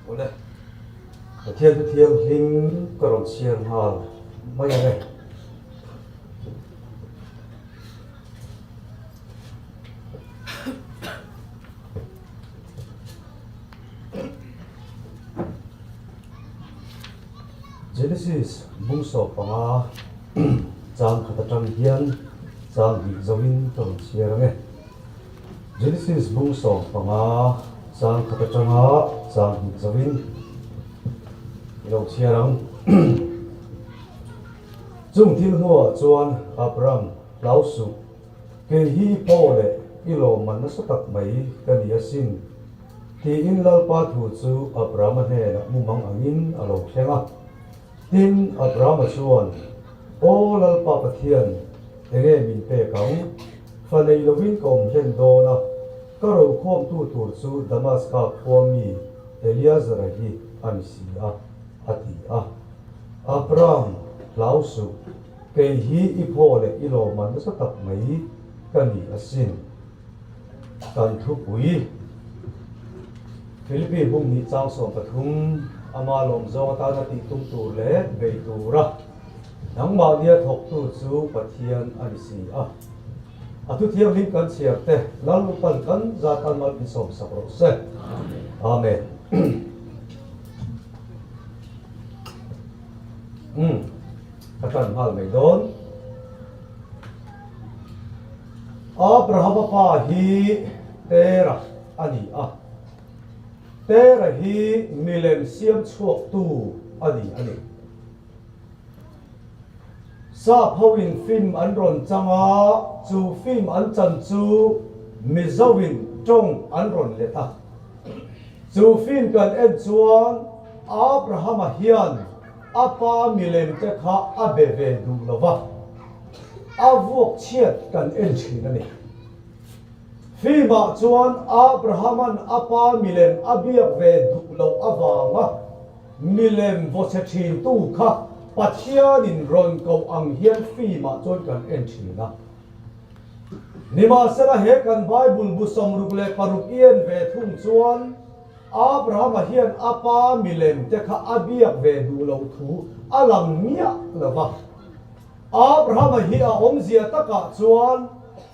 Awle, Pathian thu thianghlim ka rawn chhiar nghal mai ang e. Genesis bung sawp panga chang khat atang hian chang hnih zoin ka rawn chhiar ang e. Genesis bung 15 chang khat atanga chang hnih zoin i lo chhiar ang. Chung thil hnuah chuan Abram hlau suh, kei hi i paw leh i lawmman nasa tak mai ka ni asin. Tiin Lalpa thu chu Abrahama hnenah mumang angin a lo thleng a. Tin, Abrahama chuan, Aw Lalpa Pathian, enge min pek ang? Fa nei lovin ka awm hlen dawn a, ka rokhawmtu tur chu Damaska khua mi Eliazara hi a ni si a, a ti a. Abraham, hlau suh, kei hi i phaw leh i lawmman nasa tak mai ka ni asin. Kan thupui Philippi bung hnih chang 13 ama lawm zawng atana tih tum tur leh bei tura nangmahnia thawktu chu Pathian a ni si a. A thu thianghlim kan chhiar te Lalpan kan zat an mal insawm sak rawh se. Amen. Umm ka tan nghal mai dawn. Abrahama pa hi Terah a ni a, Terah hi milem siam chhuaktu a ni a ni. Sap hoin film an rawn chang a, chu film an chan chu Mizoin tawng an rawn let a. Chu film kan en chuan Abrahama hian a pa milem te kha a be ve duh lo va. A vuak chhiat kan en thin a ni. Film-ah chuan Abraham-a'n a pa milem a biak ve duh loh avanga milem vawchhe thintu kha Pathianin rawn koh ang hian film-ah chuan kan en thin a. Nimahsela he kan Bible bu 66 i en ve thung chuan Abraham-a hian a pa milem te kha a biak ve duh loh thu a lang miah lo va. Abrahama hi a awmzia takah chuan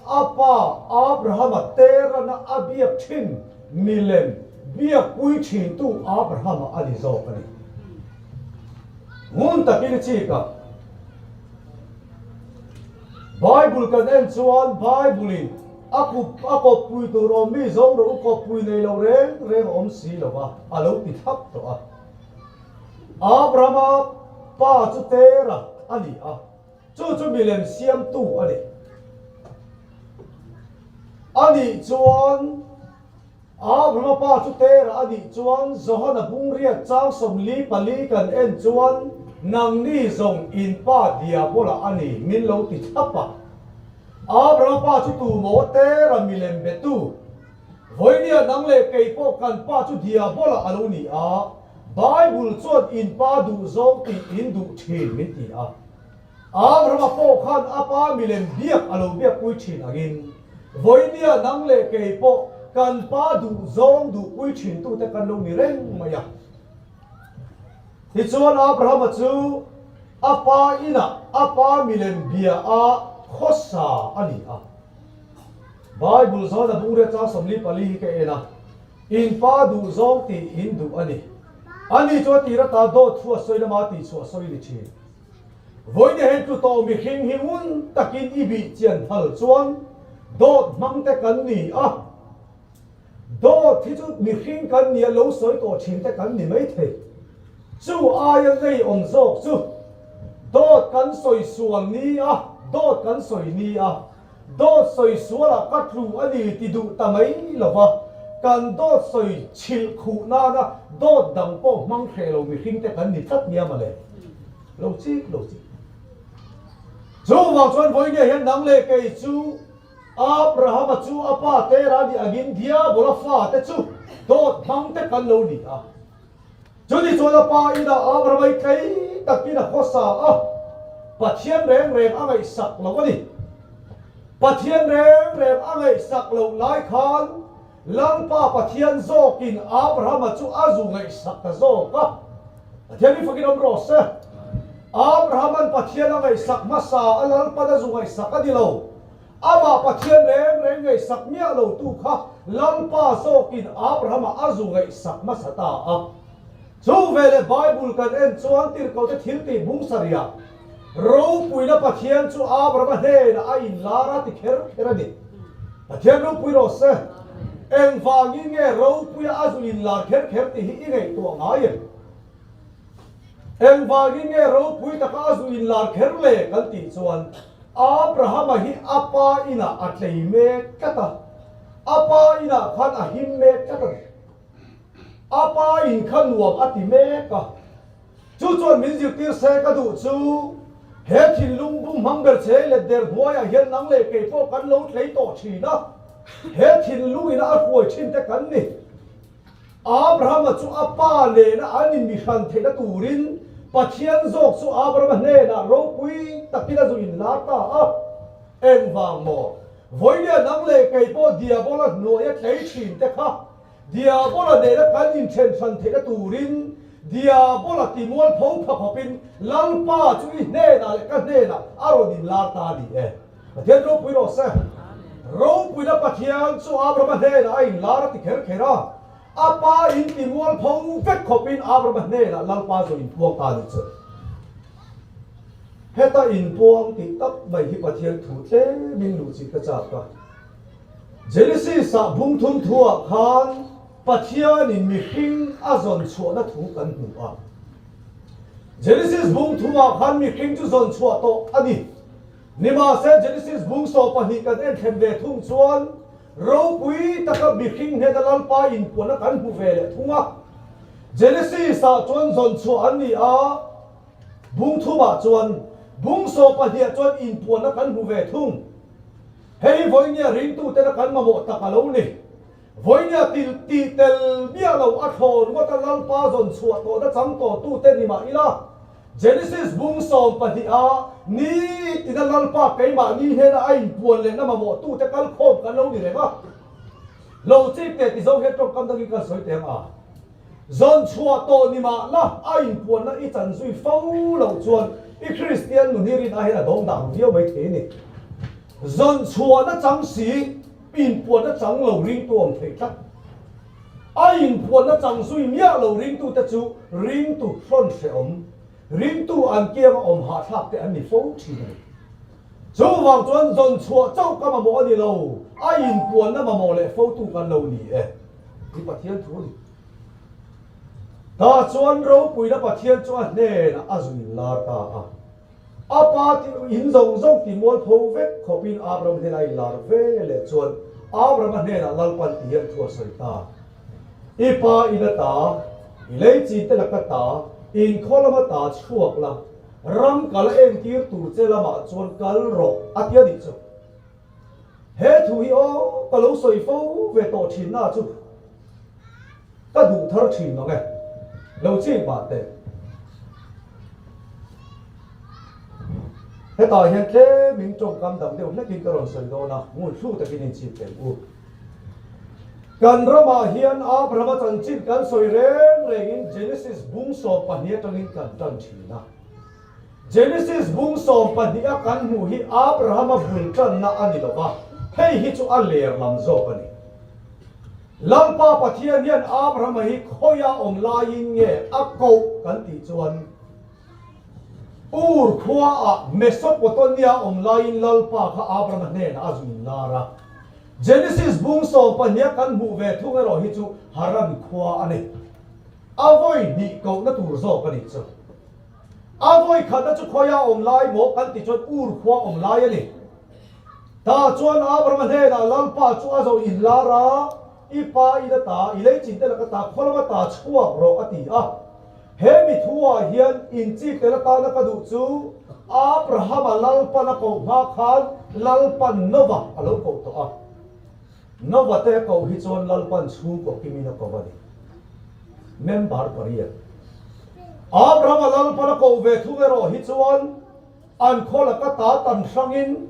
a pa Abrahama Terana a biak thin milem biakpui thintu Abrahama a ni zawk a ni. Ngun takin i chik a. Bible kan en chuan Bible-in a kup a kawppui tur awm mi zawng rawh u kawppui nei lo reng reng a awm si lo va, a lo ti thlap tawh a. Abrahama pa chu Terah a ni a, chu chu milem siamtu a ni. A nih chuan, Abrahama pa chu Terah a nih chuan, Johana bungriat chang 44 kan en chuan, Nangni zawng in pa Diabola a ni min lo ti thlap a. Abrahama pa chu tu maw Terah milem betu? Vawinia nang leh kei pawh kan pa chu Diabola a lo ni a, Bible chuan in pa duh zawng tih in duh thin min ti a. Abrahama pawh khan a pa milem biak a lo biakpui thin angin, vawinia nang leh kei pawh kan pa duh zawng duhpui thintute kan lo ni reng mai a. Tichuan Abrahama chu a pa inah a pa milem bia a khawsa a ni a. Bible zawn a bungria chang 44 hi ka en a, In pa duh zawng tih in duh a ni. Ani chu a tir ata dawt thu a sawi lama tih chhuah sawi ni thin. Vawiin hen tlu tawh mihring hi ngun takin i bih chian phal chuan dawt hmang te kan ni a, dawt hi chu mihring kan nia lo sawi tawh thin te kan ni mai thei. Chu aia ngei awm zawk chu dawt kan sawi sual ni a, dawt kan sawi ni a. Dawt sawi sualah ka tlu a ni ti duh ta mai lo va, kan dawt sawi chhilh khuh nana dawt dang pawh hmang hreh lo mihring te kan ni tlat nia mawle. Lo chik lo chik. Chuvang chuan vawinia hian nang leh kei chu Abrahama chu a pa Tera nih angin Diabola fate chu dawt hmang te kan lo ni a. Chuni chuan a pa inah Abrahama i tlei takin a khawsa a, Pathian reng reng a ngaihsak lo a ni. Pathian reng reng a ngaihsak loh lai khan Lalpa Pathian zawkin Abrahama chu a zu ngaihsak ta zawk a. Pathian hi fakin awm rawh se. Abrahama'n Pathian a ngaihsak hmasa a, Lalpan a zu ngaihsak a ni lo. Amah Pathian reng reng ngaihsak miah lo tu kha Lalpa zawkin Abrahama a zu ngaihsak hmasa ta a. Chu veleh Bible kan en chuan tirhkohte thiltih bung sarihah Ropuina Pathian chu Abrahama hnenah a inlar a ti kher kher a ni. Pathian ropui rawh se. Engvangin nge ropuia a zu inlar kher kher tih hi i ngaihtuah ngai em? Engvangin nge ropui taka a zu inlar kher le kan tih chuan Abrahama hi a pa inah a tlei mek tlat a, a pa inah khan a him mek tlat a ni. A pa in kha nuam a ti mek a. Chu chuan min zirtir se ka duh chu, he thinlung bum hmang ber che let der hnuaiah hian nang leh kei pawh kan lo tlei tawh thin a, he thinlung ina a hruai thin te kan ni. Abrahama chu a pa nena an inmihran theihna turin Pathian zawk chu Abrahama hnenah ropui takin a zu inlar ta a. Engvang maw? Vawinia nang leh kei pawh Diabola hnuaia tlei thin te kha Diabola nena kan inthen hran theihna turin Diabola timualpho pha khawpin Lalpa chu i hnenah leh ka hnenah a rawn inlar ta a ni e. Pathian ropui rawh se. Ropuina Pathian chu Abrahama hnenah a inlar a ti kher kher a, a pa in timualpho vek khawpin Abrahama hnenah Lalpa chu inpuang ta a ni chu. Heta inpuang tih tak mai hi Pathian thu tlemin luhchilh ka chak a. Genesis-ah bung thum thuah khan Pathianin mihring a zawn chhuahna thu kan hmu a. Genesis bung thumah khan mihring chu zawn chhuah tawh a ni. Nimahse, Genesis bung 12 kan en thlen ve thung chuan ropui taka mihring hnena Lalpa inpuanna kan hmu ve leh thung a. Genesis-ah chuan zawn chhuah an ni a, bung thumah chuan bung 12ah chuan inpuanna kan hmu ve thung. Hei hi vawinia ringtutena kan mamawh tak a lo ni. Vawinia til tih tel miah lo a thlawn ngawt a Lalpa zawn chhuah tawhna chang tawhtute ni mah ila, Genesis bung 12 a nitina Lalpa keimahni hnena a inpuan lehna mamawhtute kal khawm kan lo ni reng a. Lo chip teh ti zo hian tawngkam dangin kan sawi teh ang a. Zawn chhuah tawh ni mah la, a inpuanna i chan zui fo loh chuan i Kristian nun hi rin ai hian a dawng dah ru viau mai thei a ni. Zawn chhuahna chang si, inpuanna chang lo ringtu awm thei tlat. A inpuanna chang zui miah lo ringtute chu ringtu hrawn hrehawm, ringtu an kianga awm hahthlak te an ni fo thin a ni. Chuvang chuan zawn chhuah chauh ka mamawh a ni lo, a inpuanna mamawh leh fotu kan lo ni e. Hi Pathian thu a ni. Tah chuan ropuina Pathian chu a hnenah a zui lar ta a. A pa ti in zawng zawng ti mualpho vek khawpin Abraham hnenah a inlar ve leh chuan Abrahama hnenah Lalpan ti hian thu a sawi ta. I pa in a ta, i lei chin te laka ta, in khaw lama ta chhuak la, ram kal a entir tur che lamah chuan kal rawh a ti a nih chu. He thu hi aw ka lo sawi fo ve tawh thin na chu ka duh thar thin mang e, lo chik mah teh. Hetah hian tlemin tawngkam dang deuh hlekin ka rawn sawi dawn a, ngun hlu takin inchip teh u. Kan ramah hian Abrahama chanchin kan sawi reng rengin Genesis bung 12 atangin kan tan thin a. Genesis bung 12 a kan hmuh hi Abrahama bul tanna a ni lo va, hei hi chu a ler lam zawk a ni. Lalpa Pathian hian Abrahama hi khawia awm laiin nge a koh kan tih chuan, Ur khuaah Mesopotamia awm laiin Lalpa kha Abrahama hnenah a zun lar a. Genesis bung 12 a kan hmuh ve thung erawh hi chu Haran khua a ni. A vawi hnih kohna tur zawk a nih chu. A vawi khatna chu khawia awm lai maw kan ti chuan Ur khua awm lai a ni. Tah chuan Abrahama hnenah Lalpa chu a zo inlar a, I pa in a ta, i lei chin te laka ta, khaw lama ta chhuak rawh a ti a. He mi thuah hian inchik tel atana ka duh chu Abrahama Lalpan a koh hma khan Lalpan Nova a lo koh tawh a. Nova te a koh hi chuan Lalpan chhungkaw kimin a ko a ni. Member pariat. Abrahama Lalpan a koh ve thung erawh hi chuan an khaw laka ta tan hrangin,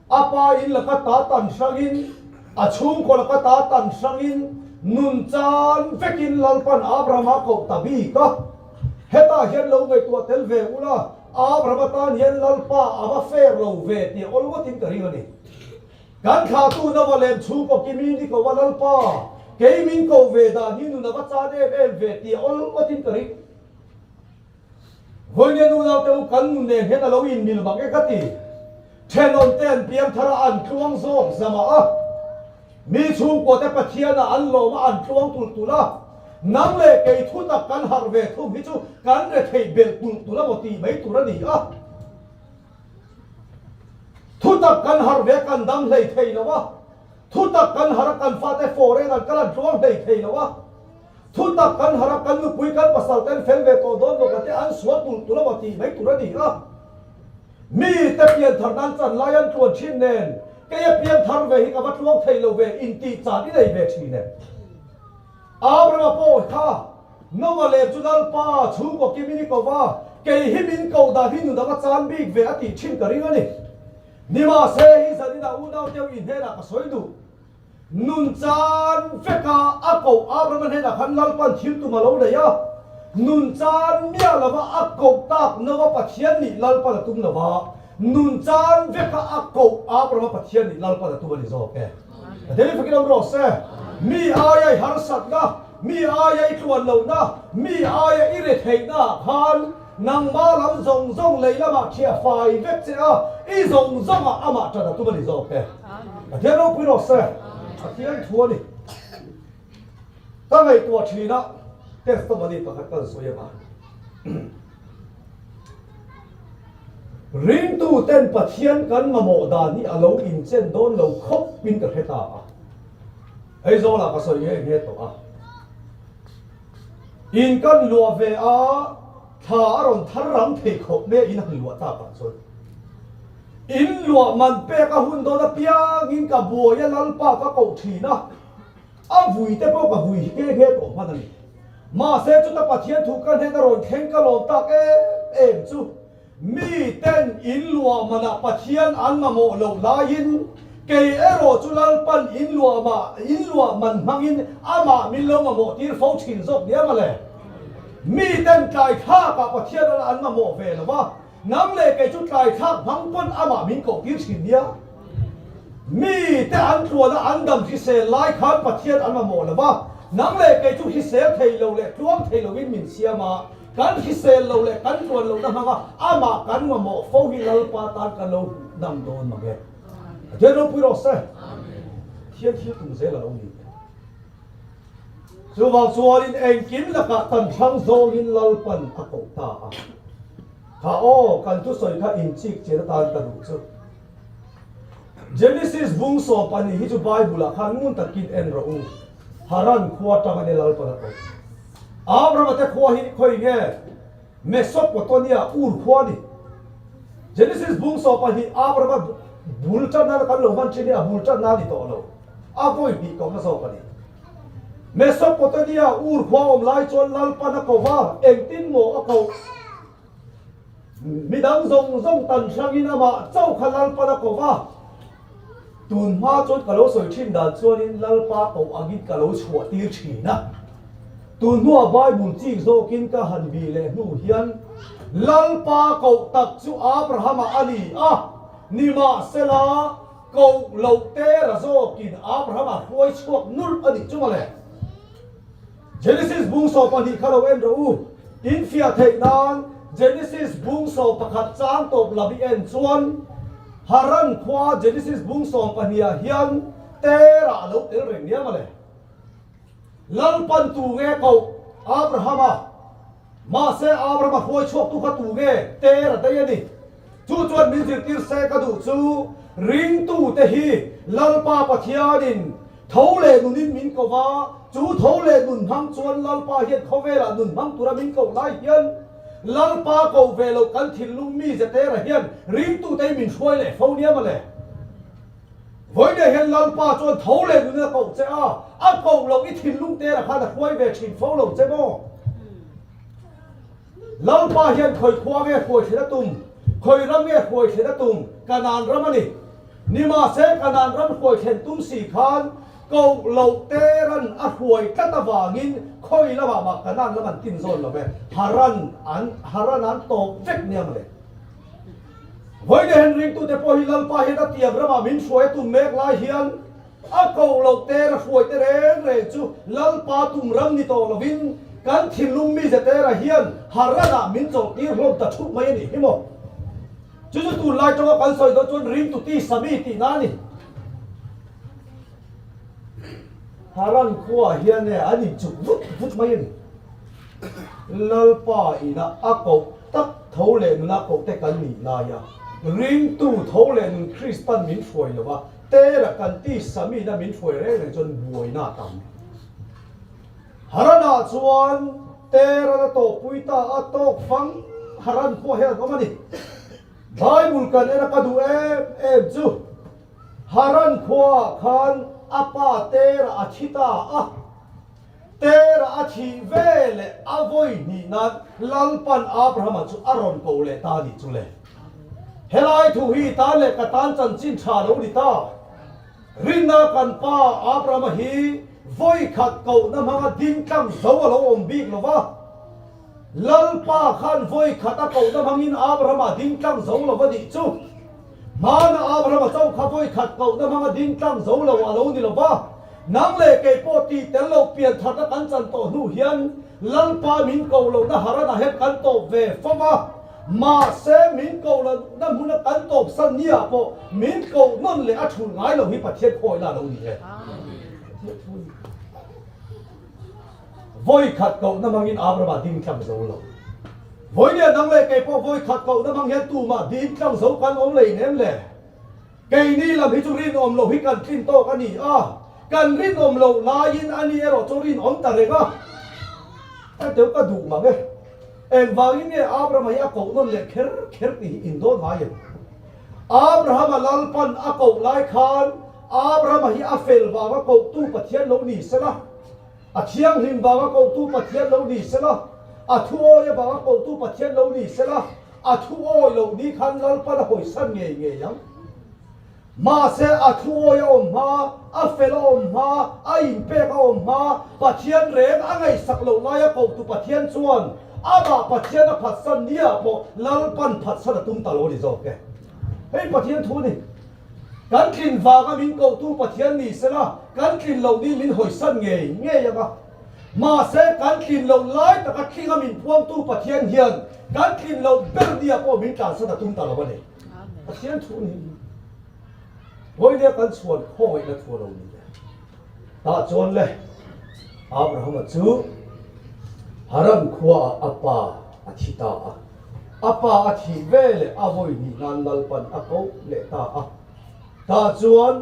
a pa in laka ta tan hrangin, A chhungkaw laka ta tan hrangin nun chan vekin Lalpan Abrahama koh ta bik a. Hetah hian lo ngaihtuah tel ve ula, Abrahama tan hian Lalpa a va fair lo ve tih awl ngawtin ka ring a ni. Kan thlahtu Nova lem chhungkaw kimi ni ko a Lalpa, kei min koh ve dan hi nun a va chan em em ve tih awl ngawtin ka ring. Vawinia nunaute u kan nun nen hian a lo inmil mak e ka ti. Thenawmte an piang thar a, an tluang zawk zamah a. Mi chhungkuate Pathianah an lawm a, an tluang tulh tulh a. Nang leh kei thu tak kan harh ve thung hi chu kan retheih belh tulh tulh a maw tih mai tur a ni a. Thu tak kan harh ve a, kan dam hlei thei lo a. Thu tak kan harh a, kan fate foreign an kal an tluang hlei thei lo a. Thu tak kan harh a, kan nupui kan pasal ten fel ve tawh dawn lawk a te an sual tulh tulh a maw tih mai tur a ni a. Mi te pianthar nan chan lai an tluan thin nen kei a pianthar ve hi ka va tluang thei lo ve intih chan i nei ve thin em? Abrahama pawh kha Noah lem chu Lalpa chhungkaw kim in i ko va, kei hi min koh dan hi nun a va chan bik ve a tih thin ka ring a ni. Nimahse hi zaninah unau deuh i hnenah ka sawi duh. Nun chan veka a koh Abrahama hnenah khan Lalpan thil tum a lo nei a, nun chan miah lova a koh tak Noa Pathian nih Lalpan a tum lova, nun chan veka a koh Abrahama Pathian nih Lalpan a tum a ni zawk e. Pathian hi fakin awm rawh se. Mi aia i harsatna, mi aia i tluan lohna, mi aia i retheihna ah khan nangma lam zawng zawng lei lamah thiah fai vek che a, i zawng zawngah amah ṭan a tum a ni zawk e. Pathian ropui rawh se, Pathian thu a ni. Ka ngaihtuah thin a, testimony pakhat ka sawi ang a. Ringtu ten Pathian kan mamawh dan hi a lo inchen dawn lo khawp in ka hre ta a. Aizawlah ka sawi nghe nghe tawh a. In kan luah ve a, thla a rawn thar rang thei khawp mai a in han luah tak ah chuan. In luah man pek a hun dawn apiangin ka buai a Lalpa ka koh thin a, a vui te pawh ka vui hi nghe nghe tawh hman a ni. Mahse chuta Pathian thu ka hnen a rawn thleng ka lawm tak em em chu mi ten in luah manah Pathian an mamawh loh laiin kei erawh chu Lalpan in luah mah in luah man hmangin amah min lo mamawh tir fo thin zawk nia mawle. Mi ten tlai thlakah Pathian an mamawh ve lo va, Nang leh kei chu tlai thlak hmang pawn amah min koh tir thin nia. Mi te an tluan a an dam hrisel lai khan Pathian an mamawh lo va, nang leh kei chu hrisel thei lo leh tluang thei loin min siam a, kan hrisel lo leh kan tluan lohna hmanga amah kan mamawh fo hi Lalpa tan kan lo hmuh dam dawn mang e. Pathian ropui rawh se. Pathian thil tum zel a lo ni. Chuvang chuanin engkim lakah tan hrang zawngin Lalpan a koh ta a. Kha aw, kan thusawi kha inchik chian atan ka duh chu. Genesis bung 12 hi chu Bible-ah khan ngun takin en rawh u. Haran khua atang a nia Lalpan a koh. Abrahama te khua hi khawi nge? Mesopotamia Ur khua a ni. Genesis bung 12 Abrahama bul tanna kan lo hman thin hi a bul tanna a ni tawh lo. A vawi hnih kohna zawk a ni. Mesopotamia Ur khua awm lai chuan Lalpan a ko va, engtin maw a koh? Midang zawng zawng tan hrangin amah chauh kha Lalpan a ko va. Tun hma chuan ka lo sawi thin dan chuanin Lalpa koh angin ka lo chhuah tir thin a. Tun hnuah Bible chik zawkin ka han bih leh hnu hian Lalpa koh tak chu Abrahama a ni a, nimahsela, Koh loh tera zawkin Abrahama hruai chhuak nulh a nih chu mawle. Genesis bung 12 kha lo en rawh u. In fiah theih nan Genesis bung 11 chang tawp lam i en chuan Haran khua Genesis bung 12 ah hian tera a lo tel reng nia mawle. Lalpan tu nge koh Abrahama? Mahse, Abrahama hruai chhuaktu kha tu nge? Ter a daih a ni. Chu chuan min zirtir se ka duh chu, ringtute hi Lalpa Pathianin tho leh nunin min ko va, chu tho leh nun hmang chuan Lalpa hian khawvelah nun hmang tura min koh lai hian Lalpa koh ve loh kan thinlung mize Tera hian ringtute hi min hruai leh fo nia mawle. Vawinia hian Lalpa chuan tho leh nunin a koh che a, a koh loh i thinlung tera khan a hruai ve thin fo lo che maw? Lalpa hian khawi khua nge hruai thlen a tum? Khawi ram nge hruai thlen a tum? Kanaan ram a ni. Nimahse Kanaan ram hruai thlen tum si khan koh loh Teran a hruai tlat avangin khawi lamah mah Kanaan lam an tin zawn lo ve, Haran an Haran an tawp vek nia mawle. Vawiin hen ringtute pawh hi Lalpa hian a tiam ramah min hruai a tum mek lai hian a koh loh Tera hruai te reng reng chu Lalpa tum ram ni tawh lovin kan thinlung mize Tera hian Haranah min chawlhtir hlawm ta thup mai a nih hi maw? Chu chu tunlai tawng a kan sawi dawn chuan ringtu ti sami tihna a ni. Haran khuaah hian e an inchuk vut vut mai a ni. Lalpa ina a koh tak tho leh nuna koh te kan nih laia ringtu tho leh nun Kristan min hruai lo va, Tera kan ti samina min hruai reng reng chuan buaina a tam. Haranah chuan Teran a tawhpui ta a, tawk fang Haran khua hian an awm a ni. Bible kan en a ka duh em em chu Haran khuaah khan a pa Tera a thi ta a. Tera a thih ve leh a vawi hnih nan Lalpan Abrahama chu a rawn ko leh ta a nih chu le. Helai thu hi tan leh ka tan chanchin tha lo ni ta. Rinna kan pa Abrahama hi vawi khat kohna hmanga ding tlang zo a lo awm bik lo va. Lalpa khan vawi khat a kohna hmangin Abrahama ding tlang zo lo va nih chu. Hmana Abrahama chauh kha vawi khat kohna hmanga ding tlang zo lo a lo ni lo va. Nang leh kei pawh tih tel lo pian thatna kan chan tawh hnu hian Lalpa min koh lohna Haranah hian kan tawp ve fo va. Mahse min koh lohna hmuna kan tawp san niah pawh min koh nawn leh a thulh ngai lo hi Pathian khawihna a lo ni e. Pathian thu a ni. Vawi khat kohna hmangin Abrahama ding tlang zo lo. Vawinia nang leh kei pawh vawi khat kohna hmang hian tumah ding tlang zo kan awm lei nem le. Keini lam hi chu rinawm loh hi kan tlin tawk a ni a, kan rinawm loh laiin a ni erawh chu rinawm ta reng a. Ka deuh ka duh mang e. Engvangin nge Abrahama hi a koh nawn leh kher kher tih hi indawn ngai em? Abrahama Lalpan a koh lai khan Abrahama hi a fel vanga kohtu Pathian lo ni sela, A thianghlim vanga kohtu Pathian lo ni sela, a thuawi avanga kohtu Pathian lo ni sela, a thuawi loh ni khan Lalpan a hawisan ngei ngei ang. Mahse, a thuawi a awm hma, a fel a awm hma, a inpek a awm hma, Pathian reng a ngaihsak loh laia kohtu Pathian chuan amah Pathian a phatsan niah pawh Lalpan phatsan a tum ta lo a ni zawk e. Hei Pathian thu a ni. Kan tlin vanga min kohtu Pathian ni sela, kan tlin loh ni min hawisan ngei ngei ang a. Mahse, kan tlin loh lai taka tlinga min puangtu Pathian hian kan tlin loh ber nia pawh min tlansan a tum ta lo a ni. Pathian thu ni hi vawinia kan chhuan khawngaihna thu a lo ni e. Tah chuan le, Abrahama chu Haran khuaah a pa a thi ta a. A pa a thih ve leh a vawi hnih nan Lalpan a koh leh ta a. Tah chuan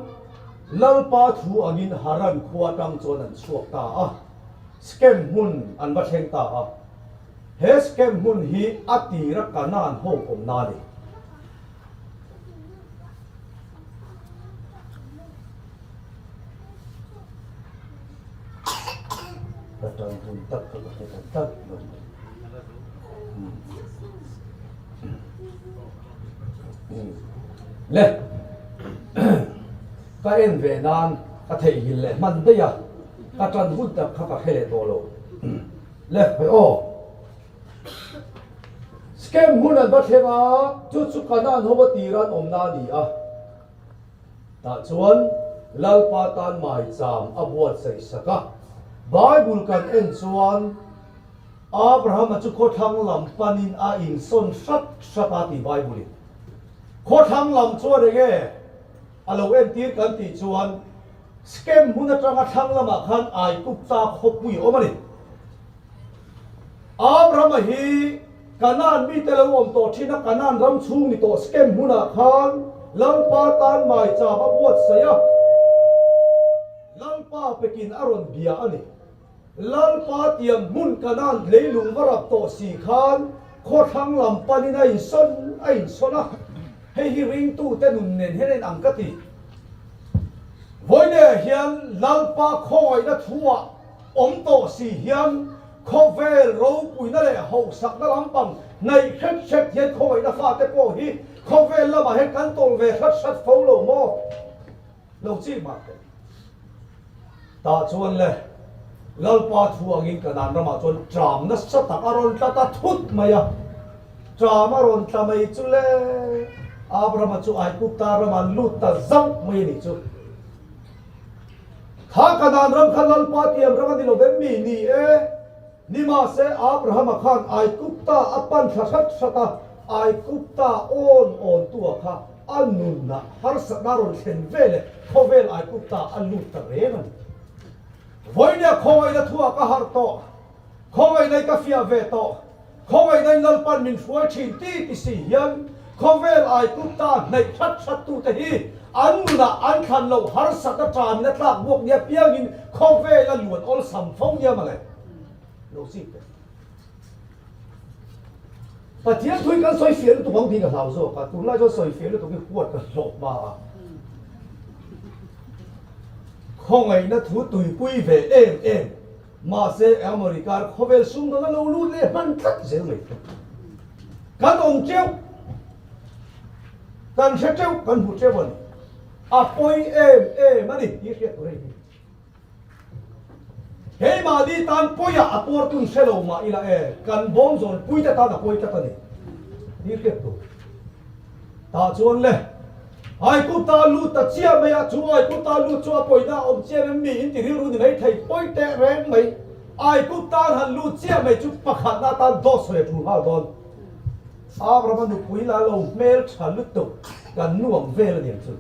Lalpa thu angin Haran khua atang chuan an chhuak ta a, Skem hmun an va thleng ta a. He Skem hmun hi a tira Kanaan ho awmna a ni. Ka tan hun tak kha ka hre ta tlat lo mai. Le, ka en ve nan ka theihnghilh leh hman daih a, ka tan hun tak kha ka hre leh tawh lo. Le, hei aw. Scam hmun an va thleng a, chu chu Kanaan ho a tir an awmna a ni a. Tah chuan Lalpa tan maicham a buatsaih sak a. Bible kan en chuan Abrahama chu khawthlang lam panin a insawn hrat hrat a tih Bible in. Khawthlang lam chuan enge a lo entir kan tih chuan Skem hmun atanga thlang lamah khan Aigupta khawpui a awm a ni. Abrahama hi Kanaan mite lo awm tawh thin a, Kanaan ram chhung ni tawh Skem hmunah khan Lalpa tan maicham a buatsaih a, Lalpa pekin a rawn bia a ni. Lalpa tiam hmun Kanaan leilung va rap tawh si khan khawthlang lam panin a insawn a insawn a, hei hi ringtute nun nen hian a inang ka ti. Vawineah hian Lalpa khawngaihna thu-ah awm tawh si hian khawvel ropuina leh hauhsakna lampang Hnaih hret hret hian khawngaihna fate pawh hi khawvel lamah hian kan tawlh ve hrat hrat fo lo maw? Lo chik mah teh. Tah chuan le, Lalpa thu angin Kanaan ramah chuan ṭam nasa tak a rawn tla ta thut mai a. Ṭam a rawn tla mai chu le, Abrahama chu Aigupta ramah an lut ta zauh mai a nih chu. Kha Kanaan ram kha Lalpa tiam ram a ni lo vem mi? Ni e. Nimahse, Abrahama khan Aigupta a pan thla hrat hrat a, Aigupta awn awntua kha a nunah harsatna a rawn thlen ve leh khawvel Aigupta a lut ta reng a ni. Vawinia khawngaihna thuah ka harh tawh, khawngaihna i ka fiah ve tawh, khawngaihna in Lalpan min hruai thin ti ti si hian khawvel Aigupta hnaih hrat hrat tute hi an nunah an thlan loh harsatna tamin a tlak buak nia piangin khawvel a luan awlsam fo nia mawle. Lo chik teh. Pathian thu hi kan sawi fiah lutuk ang tih ka hlau zawk a, tunlai chuan sawi fiah lutuk hi huat ka hlawh hma a. Khawngaihna thu tuipui ve em em, mahse America khawvel sumdawn a lo lut leh hman tlat zel mai thung. Kan awm teuh, kan hre teuh, kan hmu teuh a ni. A pawi em em a ni tih hriat tur a ni. Keimahni tan pawiah a tuartun hre lo mah ila e, kan bawm zawn puite tan a pawi tlat a ni. Ni hriat tur. Tah chuan le, Aikuta lut ta chiah mai a, chu Aikuta lut chu a pawina a awm chiang em mi in ti rilru ni mai thei, pawi teh reng mai. Aikuta han lut chiah mai chu pakhatna atan dawt sawi a tul nghal dawn. Abrahama nupui la lo hmel tha lutuk kan nuam vel a niang chu.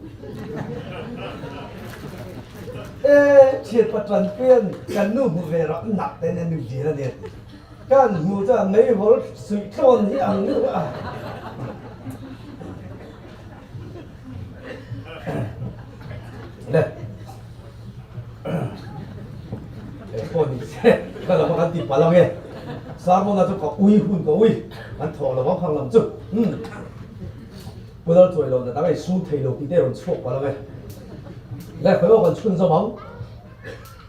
E thian patlan pian kan nu hmu ve rak nak te nen nui lian a nia ti. Kan hmu chuan meihawl suih tlawn hi ang deuh a. Le. Pawh ni se ka lam a kan ti palh ang e. Sermon-a chu ka ui hun ka ui kan thawh lo ang khang lam chu. Umm. Pu Lal chuai lo na dang ei sum thei lo tih te rawn chhuak palh ang e. Le khawi aw kan chhun zawm ang.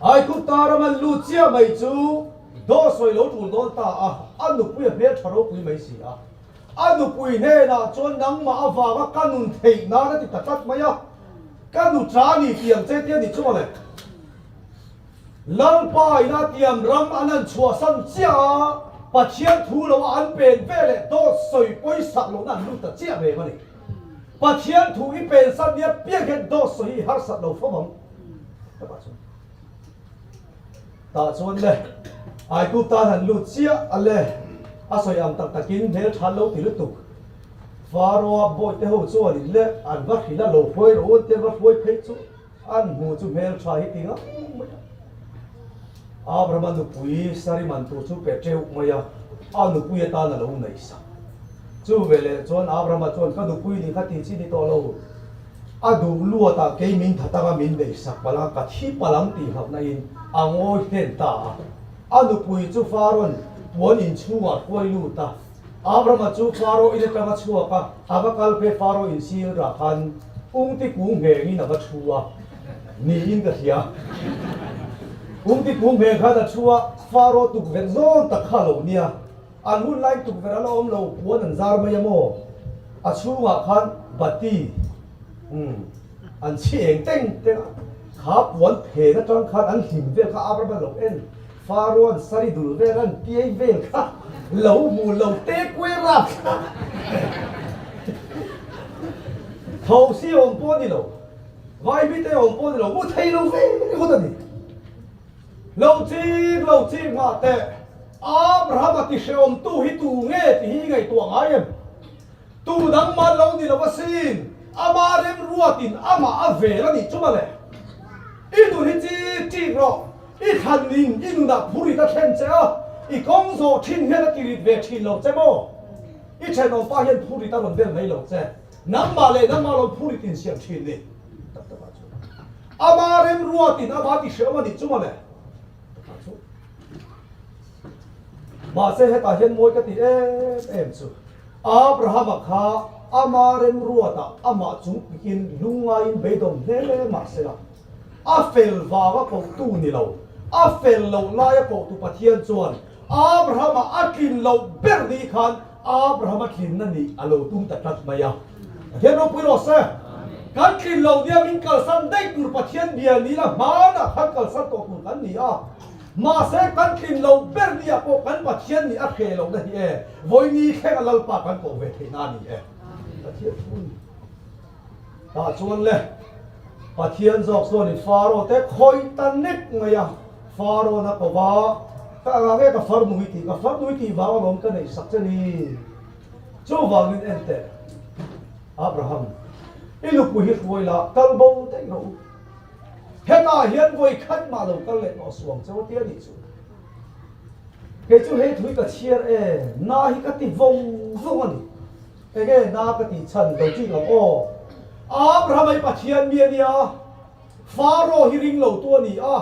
Aigupta ram an lut chiah mai chu dawh sawi lo tul dawn ta a, a nupui a hmel tha ropui mai si a. A nupui hnenah chuan nangmah avanga ka nun theih nan a ti ta tlat mai a, Ka nu ta ni tih ang che tia ni chu mawle. Lalpa ina tiam ram an han chhuahsan chiah a, Pathian thu lo a an pen ve leh dawt sawi pawisak lohna an lut ta chiah reng a ni. Pathian thu i pensan nia piang hian dawt sawi hi i harsat lo fo ang. Tah chuan le, Aikup tan han lut chiah a le, a sawi ang tak takin hmel than lo ti lutuk. Faroa bawihte ho chuan in le an va hrilh a, lo hruai rawh u an tia va hruai phei chu an hmu chu hmel tha hi ti ngam mai a. Abrahama nupui Sari man tur chu pe teuh mai a, a nupui atan a lo neih sak. Chu veleh chuan Abrahama chuan ka nupui ni kha ti chi ni tawh lo. A duh luatah kei min tha taka min neih sak palh a, ka thi palh ang tih hlauhna in a ngawi hlen ta a. A nupui chu Farawn puan inchhungah hruai lut a. Abrahama chu Faro in atanga chhuak a, a va kal phei Faro in sir rah khan Ungti kung nghengin a va thu a, niin ka hria. Ungti kung ngheng khan a thu a, Faro tukverh zawn tak kha a lo nia. An hun laiin tukverh a la awm lo, puan an zar mai a maw? A chhungah khan bati umm an chhi eng teng teng a, kha puan phen atang khan an hlim vel kha Abraham a lo en, Faroan sari dul vel an piai vel kha lo hmu lo te kuai rap kha thosi awm pawh a ni lo, vaimite awm pawh a ni lo, mu thei lo ve ringawt a ni. Lo chik, lo chik mah teh, Abraham-a ti hrehawmtu hi tu nge tih hi i ngaihtuah ngai em? Tu dang man lo ni lo asin, ama remruatin amah a vel a nih chu mawle. I nun hi chik chik rawh, i thlanin i nunah phurit a thlen che a, i kawng zawh thin hian a tirit ve thin lo che maw? I thenawmpa hian phurit a rawn bel mai lo che, nangmah leh nangmah lo phurit insiam thin ni. Tak takah chuan ama remruatin ama ti hrehawm a nih chu mawle. Takah chu. Mahse hetah hian mawi ka ti em em chu Abrahama kha ama remruatah amah chung pikin lungngaiin beidawm hle mahsela a fel vanga kohtu ni lo, a fel loh laia kohtu Pathian chuan Abrahama a tlin loh ber ni khan. Abrahama tlinna nih a lo tum ta tlat mai a. Pathian ropui rawh se. Kan tlin lo nia min kalsan daih tur Pathian bia ni la hmanah khan kalsan tawh tur kan ni a. Mahse kan tlin lo ber nia pawh kan Pathian nih a hreh lohna hi e, vawi thlenga Lalpa kan koh ve theihna a ni e. Pathian thu a ni. Tah chuan le, Pathian zawk chuan i Faro te khawih ta nek mai a, Farawn a ko va, Ka angah nge ka farnu i tih? Ka farnu i tih vang alawm ka neih sak che ni. Chuvangin en teh, Abraham, i nupui hi hruai la, kal bo daih rawh u. Hetah hian vawi khat mah lo kal leh tawh suang cheu a ti a nih chu. Kei chu he thu hi ka chhiar e, na hi ka ti vawng vawng a ni. Enge na ka tih chhan lo chik ang aw. Abraham hi Pathian mi a nia, Pharaoh hi ring lo tu a ni a,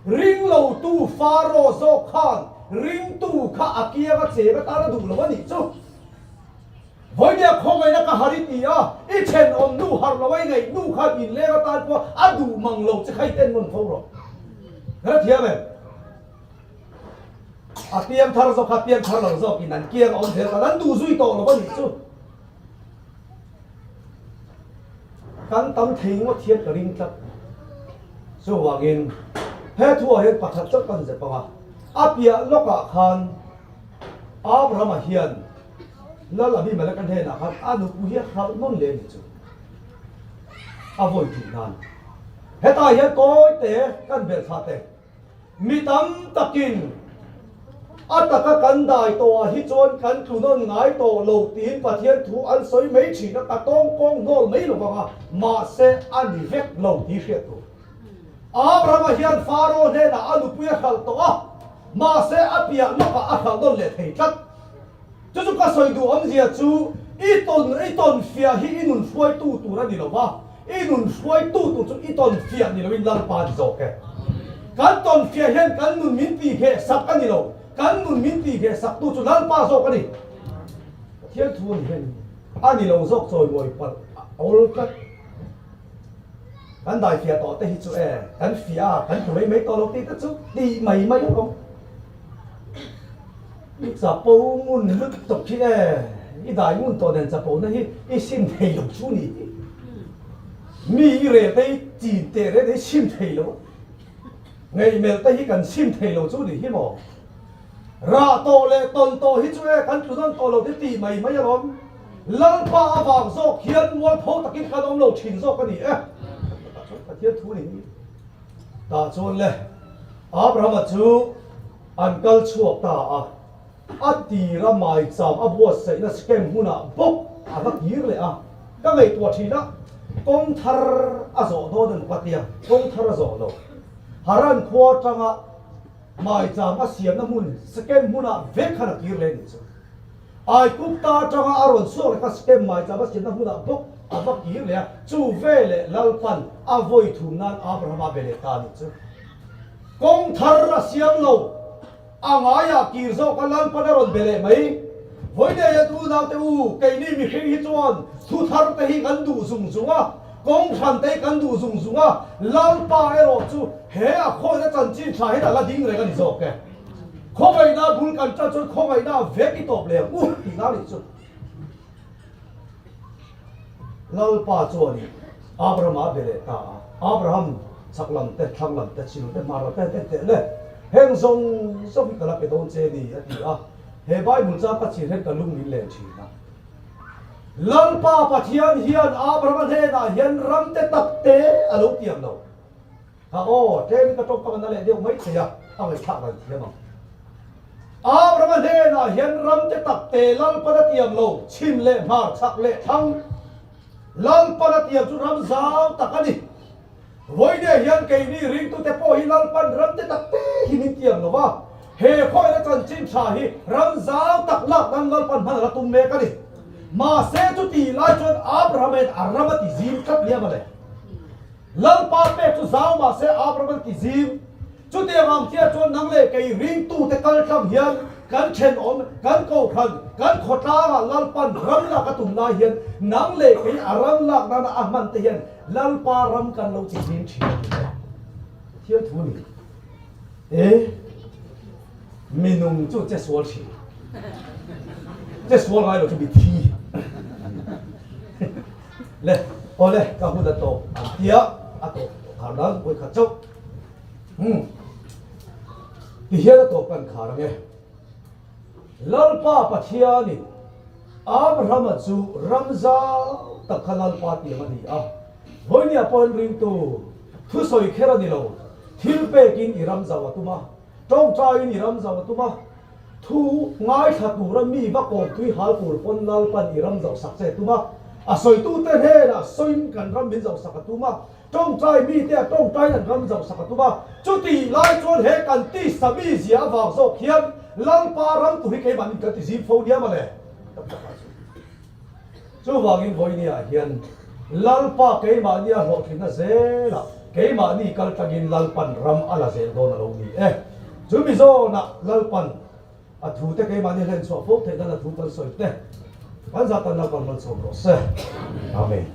ring lo tu Pharaoh zawk khan ringtu kha a kiang a cheng atan a duh lo a nih chu. Vawinia khawngaihna ka har i ti a, i thenawm nu harh lo a i ngaih nu khan inleng atan pawh a duh mang lo che kha i ten nawn fo rawh. Ka hrethiam em? A piang thar zawk kha piang thar lo zawkin an kiang a awm zel khan an duh zui tawh lo a nih chu. Kan tam thei ngawt hian ka ring tlat. Chuvangin he thuah hian pakhat chauh kan zep ang a, a piah lawkah khan Abrahama hian Lal Abimeleka hnenah khan a nupui hi a hralh nawn leh a nih chu. A vawi tih nan. Hetah hian kawite kan belh thlah teh. Mi tam takin a taka kan dai tawhah hi chuan kan tlu nawn ngai tawh lo tiin Pathian thu an sawi mai thin a, ka tawng pawng hnawl mai lo vang a, mahse a ni vek lo tih hriat tur. Abrahama hian Faro hnenah a nupui a hralh tawh a, mahse a piah lawkah a hralh nawn leh thei tlat. Chu chu ka sawi duh awmzia chu i tawn i tawn fiah hi i nun hruaitu tur a ni lo va, i nun hruaitu tur chu i tawn fiah ni loin Lalpa a ni zawk e. Kan tawn fiah hian kan nun min tihgheh sak a ni lo, kan nun min tihgheh saktu chu Lalpa zawk a ni. Pathian thu a ni hian a ni lo zawk chawimawi palh a awl tlat. Kan dai fiah tawh te hi chu e, kan fiah a, kan tlu mai mai tawh lo tih te chu tih mai mai a awm. I chapo ngun lutuk hi e, i dai ngun tawh nen chapo na hi i sim thei lo chu ni hi. Mi i rel te hi chin teh reng te hi sim thei lo a, ngaihmelh te hi kan sim thei lo chu ni hi maw. Rah tawh leh tawn tawh hi chu e kan tlu nawn tawh lo te tih mai mai alawm. Lalpa avang zawk hian mualpho takin kan awm lo thin zawk a ni e. Pathian thu ni hi. Tah chuan le Abrahama chu an kal chhuak ta a, a tira maicham a buatsaihna Sichem hmunah bawk a va kir leh a. Ka ngaihtuah thin a, kawng thar a zawh dawn emaw ka tia, kawng thar a zawh lo. Haran khua atanga maicham a siamna hmun Sichem hmunah vek khan a kir leh a nih chu. Aigupta atanga a rawn chhuak leh kha Sichem maicham a siamna hmunah bawk a va kir leh a, chu veleh Lalpan a vawi thum nan Abrahama be leh ta a nih chu. Kawng thar a siam lo. A ngaiah kir zawk a Lalpan a rawn be leh mai. Vawinia hian unaute u, keini mihring hi chuan thu thar te hi kan duh zung zung a, kawng hran te hi kan duh zung zung a, Lalpa erawh chu he a khawihna chanchin tha hian a la ding reng a ni zawk e. Khawngaihna bul kan tan chuan khawngaihna a vek i tawp leh ang u tihna a nih chu. Lalpa chuanin Abrahama a be leh ta a, Abraham, chhak lam te, thlang lam te, chhim te, hmar lam te, en teh le, heng zawng zawng hi ka la pe dawn che ni, a ti a. He Bible chang ka chhir hian ka lung min len thin a. Lalpa Pathian hian Abrahama hnenah hian ram te tak te a lo tiam lo. Ha aw, tlemin ka tawngkam a na leh deuh mai thei a, a ngaihthlak dan thiam ang. Abrahama hnenah hian ram te tak te Lalpan a tiam lo, chhim leh hmar, chhak leh thlang. Lalpan a tiam chu ram zau tak a ni. Vawinia hian keini ringtute pawh hi Lalpan ram te tak te hi min tiam lo va, he khawihna chanchin tha hi ram zau tak lak nan Lalpan hman a la tum mek a ni. Mahse chutih lai chuan Abrahama hian a ram a ti zim tlat liam a le. Lalpa pek chu zau mah se Abraham an ti zim. Chutiang ang chiah chuan nang leh kei ringtute kal tlang hian kan thenawm, kan kohhran, kan khawtlangah Lalpan ram lak a tum lai hian nang leh kei a ram lak nana a hman te hian Lalpa ram kan lo ti zim thin a ni e. Pathian thu ni e. Mi nung chu che sual thin. Che sual ngai lo chu mi thi. Le, awle, ka hun a tawp an tia, a tawp khar nan vawi khat chauh. Hmm. Ti hian a tawp kan khar ang e. Lalpa Pathianin Abrahama chu ram zau tak kha Lalpa tiang a ni a. Vawinia pawhin ringtu thusawi kher a ni lo, thil pekin i ram zau a tum a, tawngtaiin i ram zau a tum a, thu ngaithla tura mi va kawm tui hal tur pawn Lalpan i ram zauhsak che a tum a, a sawitute hnenah sawiin kan ram min zauhsak a tum a, Tawngtai mite a tawngtaiin an ram zauhsak a tum a, chutih lai chuan he kan tisa mizia avang zawk hian Lalpa ram tur hi keimahnin kan ti zim fo nia mawle. Chuvangin vawinia hian Lalpa keimahni a hlawhtlinna zelah keimahni kal tangin Lalpan ram a la zel dawn a lo ni e. Chumi zawnah Lalpan A thute keimahni hlen chhuah fo theih nan a thu kan sawi te. Kan zah tan Lalpan malsawm rawh se. Amen.